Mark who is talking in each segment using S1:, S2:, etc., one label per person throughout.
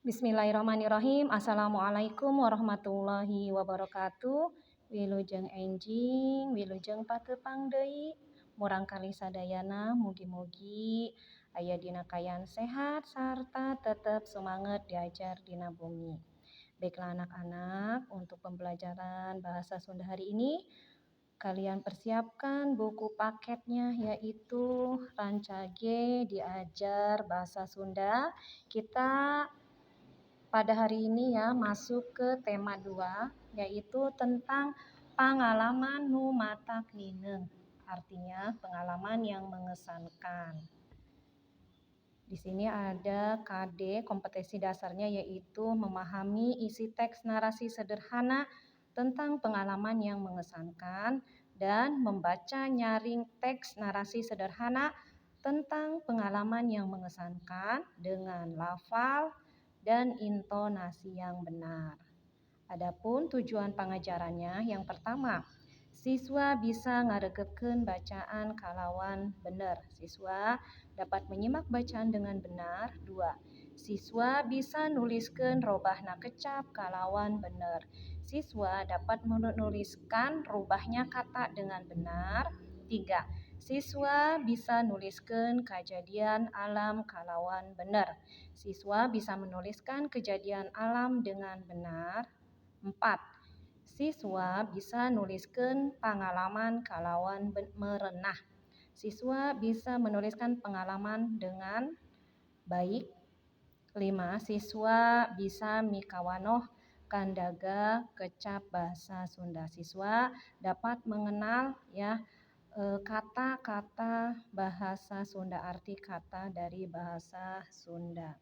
S1: Bismillahirrahmanirrahim. Assalamualaikum warahmatullahi wabarakatuh. Wilujeng enjing, wilujeng patepang deui. Murangkalih sadayana, mugi-mugi aya dina kaayaan sehat sarta tetep semangat diajar dina bumi. Baiklah anak-anak, untuk pembelajaran bahasa Sunda hari ini kalian persiapkan buku paketnya, yaitu Rancage Diajar Bahasa Sunda. Kita pada hari ini ya masuk ke tema 2, yaitu tentang pengalaman nu matak nineung, artinya pengalaman yang mengesankan. Di sini ada KD, kompetensi dasarnya yaitu memahami isi teks narasi sederhana tentang pengalaman yang mengesankan dan membaca nyaring teks narasi sederhana tentang pengalaman yang mengesankan dengan lafal dan intonasi yang benar. Adapun tujuan pengajarannya, yang pertama, siswa bisa ngaregepkeun bacaan kalawan bener. Siswa dapat menyimak bacaan dengan benar. Dua, siswa bisa nuliskeun robahna kecap kalawan bener. Siswa dapat menuliskan rubahnya kata dengan benar. Tiga, siswa bisa nuliskeun kejadian alam kalawan bener. Siswa bisa menuliskan kejadian alam dengan benar. Empat, siswa bisa nuliskeun pengalaman kalawan merenah. Siswa bisa menuliskan pengalaman dengan baik. Lima, siswa bisa mikawanoh kandaga kecap bahasa Sunda. Siswa dapat mengenal ya kata-kata bahasa Sunda, arti kata dari bahasa Sunda.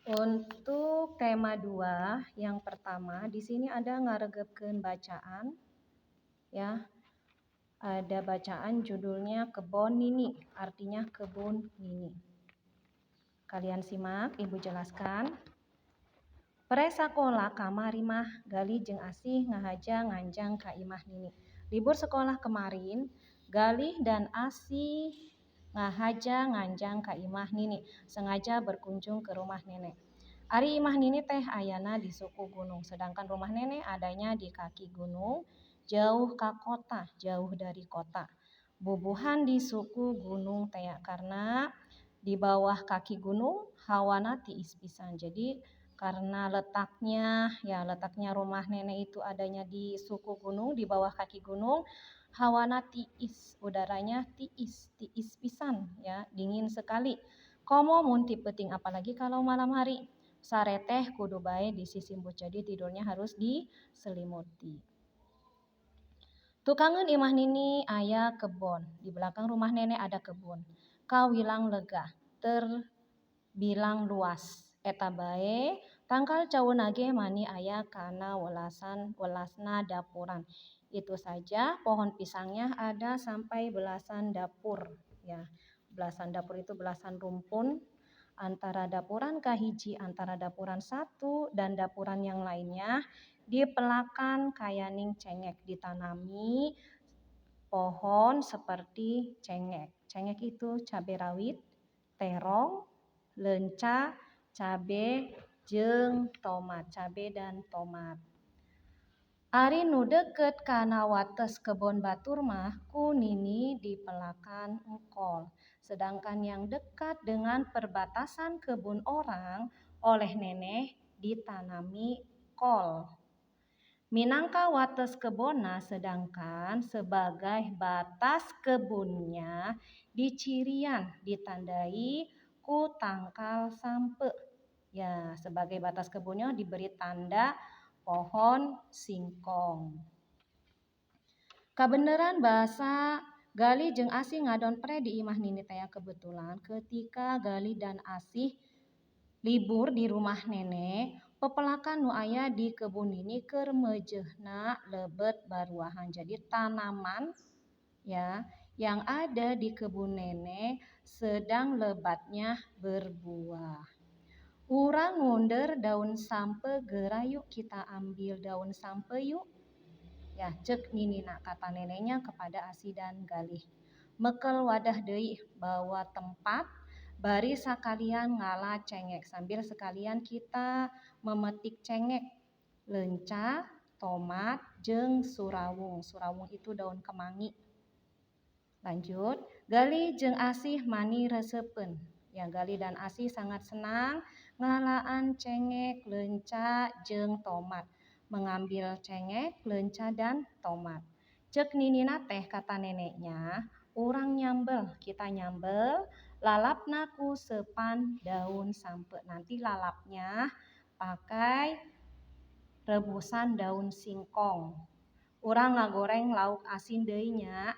S1: Untuk tema 2, yang pertama di sini ada ngaregepkeun bacaan ya. Ada bacaan judulnya Kebon Nini, artinya kebun Nini. Kalian simak, Ibu jelaskan. Pere sakola kamari mah Galih jeung Asih ngahaja nganjang ka imah Nini. Libur sekolah kemarin, Galih dan Asih ngahaja nganjang ka imah Nini, sengaja berkunjung ke rumah nenek. Ari imah Nini teh ayana di suku gunung, sedangkan rumah nenek adanya di kaki gunung, jauh ka kota, jauh dari kota. Bubuhan di suku gunung tea karena di bawah kaki gunung hawana tiis pisan. Jadi karena letaknya ya, letaknya rumah nenek itu adanya di suku gunung, di bawah kaki gunung, hawana tiis, udaranya tiis, tiis pisan ya, dingin sekali. Komo mun ti peuting, apalagi kalau malam hari. Sare teh kudu bae disisimbut, jadi tidurnya harus diselimuti. Tukangeun imah Nini aya kebon, di belakang rumah nenek ada kebun. Kawilang lega, terbilang luas. Eta bae tangkal cauna ge mani aya kana welasan welasna dapuran. Itu saja pohon pisangnya ada sampai belasan dapur ya. Belasan dapur itu belasan rumpun antara dapuran kahiji, antara dapuran satu dan dapuran yang lainnya dipelakan kayaning cengek, ditanami pohon seperti cengek. Cengek itu cabai rawit, terong, leunca, cabe, jeung tomat, cabe dan tomat. Ari nu deukeut kana wates kebon batur mah ku Nini dipelakan engkol. Sedangkan yang dekat dengan perbatasan kebun orang oleh nenek ditanami kol. Minangka wates kebonna, sedangkan sebagai batas kebunnya dicirian, ditandai ku tangkal sampeu. Ya, sebagai batas kebunnya diberi tanda pohon singkong. Kabeneran bahasa Galih jeung Asih ngadon pre di imah Nini teh, kebetulan ketika Galih dan Asih libur di rumah nenek, pepelakan nu aya di kebun Nini keur meujeuhna lebet baruahan. Jadi tanaman ya yang ada di kebun nenek sedang lebatnya berbuah. Urang ngunder daun sampeu geura yuk, kita ambil daun sampeu yuk. Ya, cek Ninina, kata neneknya kepada Asih dan Galih. Mekel wadah deui, bawa tempat, Bari sakalian ngala cengek, sambil sekalian kita memetik cengek, lenca, tomat, jeung surawung. Surawung itu daun kemangi. Lanjut, Galih jeung Asih mani resepen. Ya, Galih dan Asih sangat senang ngalaan cengek, lenca, jeung tomat. Mengambil cengek, lenca, dan tomat. Cek ninina teh, kata neneknya, urang nyambel, kita nyambel, lalapna ku sepan daun sampe. Nanti lalapnya pakai rebusan daun singkong. Urang ngagoreng lauk asin deui nya.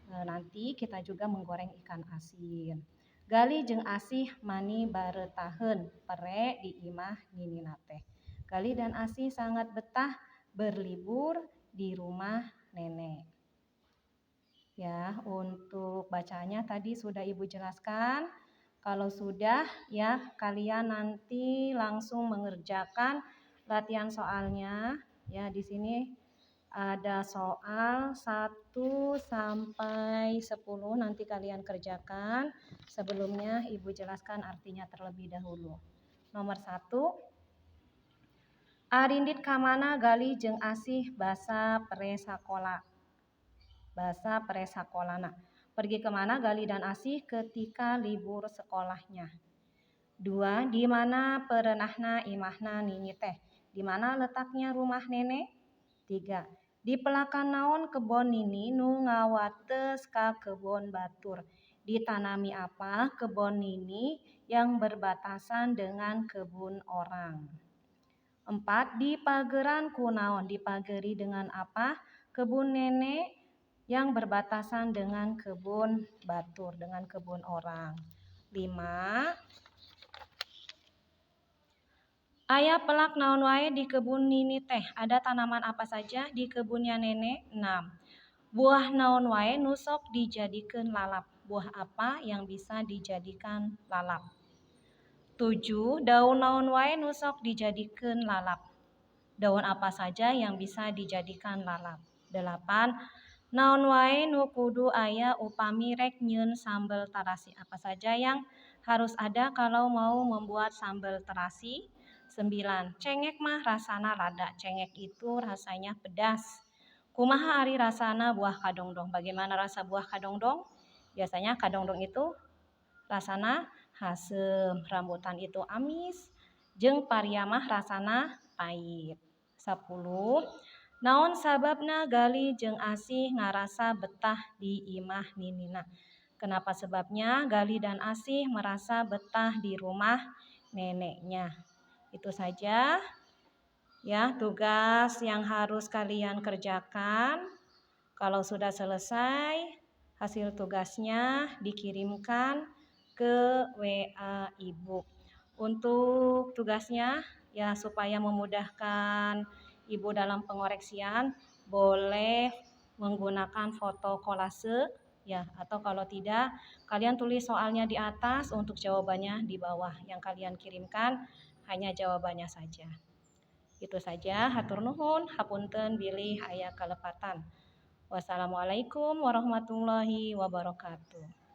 S1: Nanti kita juga menggoreng ikan asin. Galih jeung Asih mani baretaheun pere di imah ninina teh. Galih dan Asih sangat betah berlibur di rumah nenek. Ya, untuk bacanya tadi sudah Ibu jelaskan. Kalau sudah ya, kalian nanti langsung mengerjakan latihan soalnya. Ya, di sini ada soal 1 sampai 10 nanti kalian kerjakan. Sebelumnya Ibu jelaskan artinya terlebih dahulu. Nomor 1, arindit kamana Galih jeung Asih basa pere sakola. Basa pere sakolana. Pergi kemana Galih dan Asih ketika libur sekolahnya? 2, di mana perenahna imahna nini teh? Di mana letaknya rumah nenek? 3, di pelakan naon kebon nini nu ngawates ka kebon batur? Ditanami apa kebon nini yang berbatasan dengan kebun orang? 4, di pageran kunaon? Dipageri dengan apa kebun nenek yang berbatasan dengan kebun batur, dengan kebun orang? 5, aya pelak naon wae di kebun nini teh? Ada tanaman apa saja di kebunnya nenek? 6, buah naon wae nu sok dijadikeun lalap? Buah apa yang bisa dijadikan lalap? 7, daun naon wae nu sok dijadikeun lalap? Daun apa saja yang bisa dijadikan lalap? 8, naon wae nu kudu aya upami rek nyieun sambel tarasi? Apa saja yang harus ada kalau mau membuat sambal terasi? 9, cengek mah rasana lada. Cengek itu rasanya pedas. Kumaha ari rasana buah kadongdong? Bagaimana rasa buah kadongdong? Biasanya kadongdong itu rasana haseum, rambutan itu amis, jeung paria mah rasana pahit. 10, naon sababna Galih jeung Asih ngarasa betah di imah ninina? Kenapa sebabnya Galih dan Asih merasa betah di rumah neneknya? Itu saja ya tugas yang harus kalian kerjakan. Kalau sudah selesai, hasil tugasnya dikirimkan ke WA Ibu. Untuk tugasnya ya, supaya memudahkan Ibu dalam pengoreksian, boleh menggunakan foto kolase ya, atau kalau tidak kalian tulis soalnya di atas untuk jawabannya di bawah. Yang kalian kirimkan hanya jawabannya saja. Itu saja, hatur nuhun, hapunten bilih aya kalepatan. Wassalamualaikum warahmatullahi wabarakatuh.